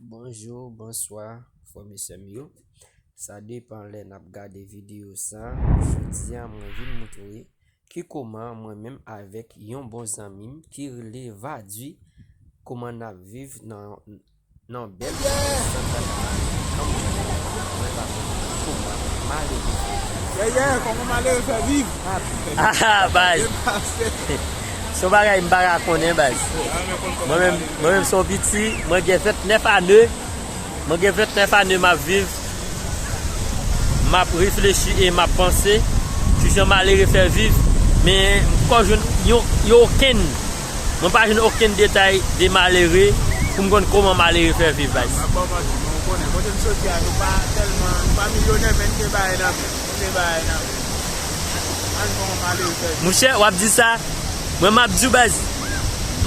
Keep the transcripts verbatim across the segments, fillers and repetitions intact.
Bonjou, bonswa, frè m e sè m yo. Sa depann lè n ap gade videyo sa. Jodi a, mwen vin moutre ki kòman mwen menm avèk yon bon zanmi m ki rele Vadi, kòman n ap viv nan, nan bèl Santa Ana. Kòman mwen pa konn ki kòman malere fè viv. Yè, yè, kòman malere fè viv? Ah, baz. Se yon bagay m pa ka konnen, baz. Mwen menm, mwen menm se yon piti, mwen gen vennèf ane. Mwen gen vennèf ane m ap viv. M ap reflechi e m ap panse ki jan malere fè viv, men m poko jwenn yon, yon okenn. Mwen pa jwenn okenn detay de malere pou m konn kòman malere fè viv, baz. M ap ba w manti, men w konnen, kote m soti a, nou pa tèlman, nou pa milyonè, men n gen bagay nan men. Monchè, w ap di sa, mwen m ap di w, baz.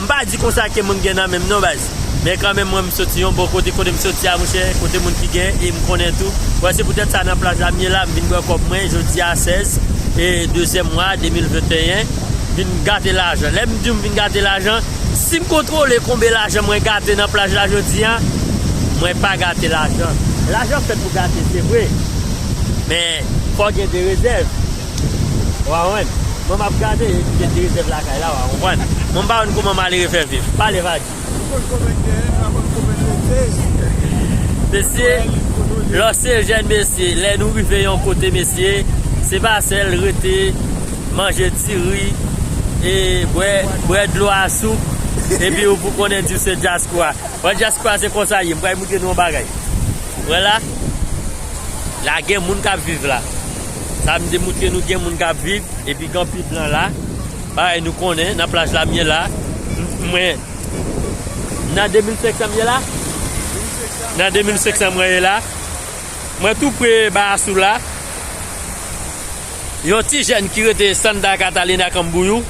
M pa di konsa ke moun gen nan men m non, baz. Men kanmenm, mwen m soti yon bò kote, kote m soti a, monchè, kote moun ki gen, e m konnen tou. Wè, se poutèt sa nan plaj la m ye la, m vin bwè kòb mwen, jodi a sèz, e dezyèm mwa de mil venteyen, vin gate lajan. Lè m di w m vin gate lajan, si m kontwole konbyen lajan mwen gate nan plaj la jodi a, mwen pa gate lajan. Lajan fèt pou gate, se vre. Men, fò gen de rezèv. Ou konprann? Mwen m ap gade, epi gen de rezèv lakay la, ou konprann? Mwen m pa konn kòman malere fè viv. Pale, Vadi. Mesye, lò se jèn mesye, lè nou rive yon kote, mesye, se pa sèl rete manje ti ri e bwè, bwè dlo a souk, epi ou pou konnen di w se dyaspora. Wè, dyaspora se konsa ye. M pral moutre nou yon bagay. Wè la, la gen moun k ap viv la. Sa m te moutre nou, gen moun k ap viv, epi gen anpil blan la. Parèy nou konnen, nan plaj la m ye la. M-, mwen, nan de mil senk san m ye la. Nan de mil senk san mwen ye la. Mwen tou pre Barasou la. Yon ti jèn ki rete Santa Catalina Camboriú.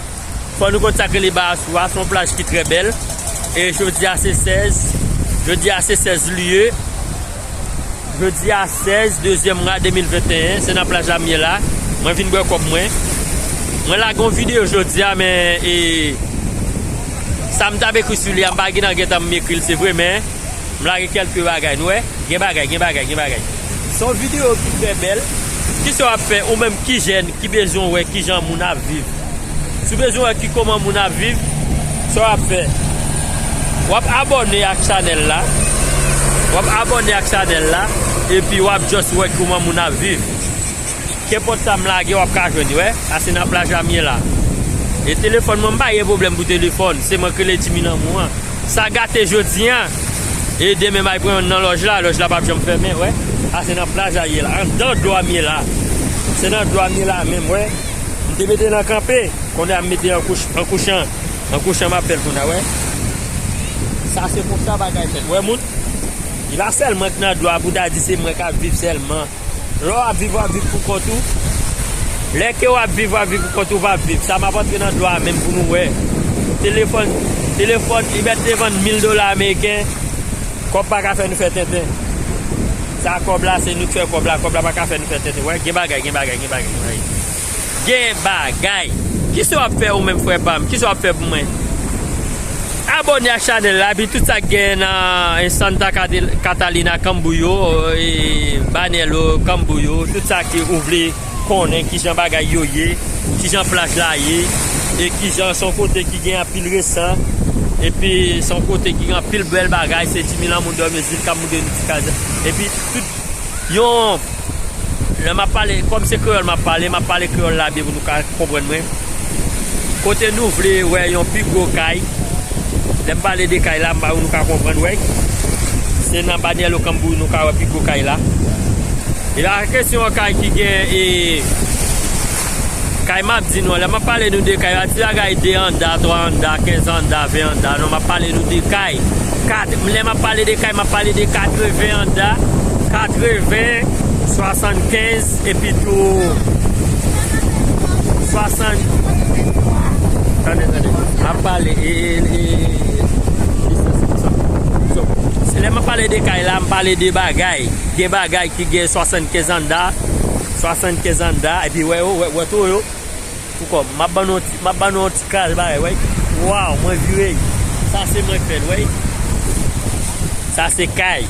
Fò nou konn sa k rele Barasou a, se yon plaj ki trè bèl. E jodi a se sèz, jodi a se sèz lye. Jodi a sèz dezyèm mwa de mil venteyen, se nan plaj la m ye la. Mwen vin bwè kòb mwen. Mwen lage yon videyo jodi a, men, e, sa m t ap ekri sou li a, m pa gen nan gentan m ekri l, se vre, men m lage kèlke bagay, nou wè. Gen bagay, gen bagay, gen bagay. Se yon videyo ki trè bèl. Kisa w ap fè, ou menm ki jèn, ki bezwen wè kijan moun ap viv? Si w bezwen wè ki kòman moun ap viv, sa w ap fè? W ap abòne ak chanèl la. W ap abòne ak chanèl la. Epi w ap just wè kòman moun ap viv. Kenpòt sa m lage, w ap ka jwenn, wè. Sa se nan plaj la m ye la. E telefòn mwen, m pa gen pwoblèm pou telefòn. Se mwen k rele Jimmy Lanmou an. Sa gate jodi a. E demen m al pran youn nan lòj la, lòj la p ap janm fèmen, wè. A se nan plaj la ye la. Anndan dlo a m ye la. Se nan dlo a m ye la menm, wè. M te mete nan kanpe. Kounye a m mete an kouch, an kouchan. An kouchan m ap fè l kounye a, wè. Sa se konsa bagay fèt. Wè moun. Li pa sèl mwen k nan dlo a pou ta di se mwen k ap viv sèlman. Lè w ap viv, w ap viv pou kont ou. Lè ke w ap viv, w ap viv pou kont ou, w ap viv. Sa m ap antre nan dlo a menm pou nou wè. Telefòn, telefòn, li mèt te vann mil dola ameriken. Kòb pa ka fè nou fè tenten. Sa kòb la, se nou k fè kòb la. Kòb la pa ka fè nou fè tenten. Wè, gen bagay, gen bagay, gen bagay, gen bagay. Gen bagay. Kisa w ap fè ou menm, frè pa m? Kisa w ap fè pou mwen? Abòne ak chanèl la, epi tout sa k gen nan, eh, Santa Cate-, Catalina Camboriú, eh, Banelo Camboriú, tout sa ke ou vle konnen kijan bagay yo ye, kijan plaj la ye, e kijan se yon kote ki gen anpil resan, epi se yon kote ki gen anpil bèl bagay, se Jimmy Lanmou Dormezil k ap moutre nou ti kaz la. Epi tout yon Lè m ap pale, kòm se kreyòl m ap pale, m ap pale kreyòl la byen pou nou ka konprann mwen. Kote nou vle wè yon pi gwo kay, lè m pale de kay la, m pa nou ka konprann, wè. Se nan Banelo Camboriú nou ka wè pi gwo kay la. E la, kesyon yon kay ki gen, e, kay m ap di nou, lè m ap pale nou de kay, pa ti bagay de anda, twa anda, kenz anda, ven anda, non, m ap pale nou de kay. Kat, lè m ap pale de kay, m ap pale de katreven anda, katreven, swasannkenz, epi tou swasann, tande, tande, m ap pale, e, e, e, se lè m ap pale de kay la, m pale de bagay. Gen bagay ki gen swasannkenz anda, swasannkenz anda, epi wè yo, wè, wè tou yo. Pou kòm, m ap ban nou yon ti, m ap ban nou yon ti kras bagay, wè. Waw, mwen vire. Sa se mwen k fè l, wè. Sa se kay.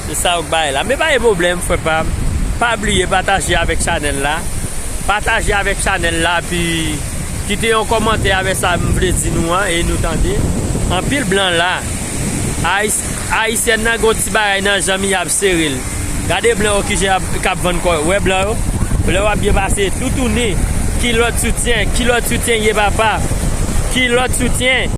Se sa yo k bay la. Men pa gen pwoblèm, frè pa m. Pa bliye pataje avèk chanèl la. Pataje avèk chanèl la, pi kite yon kòmantè avèk sa m vle di nou an, e nou tande. Anpil blan la. Ayis-, Ayisyèn nan gen yon ti bagay nan janm li ap sere l. Gade blan yo kijan y ap, k ap vann kò yo. Wè blan yo? Blan yo ap byen pase. Toutouni. Kilòt soutyen. Kilòt soutyen ye papa? Kilòt soutyen?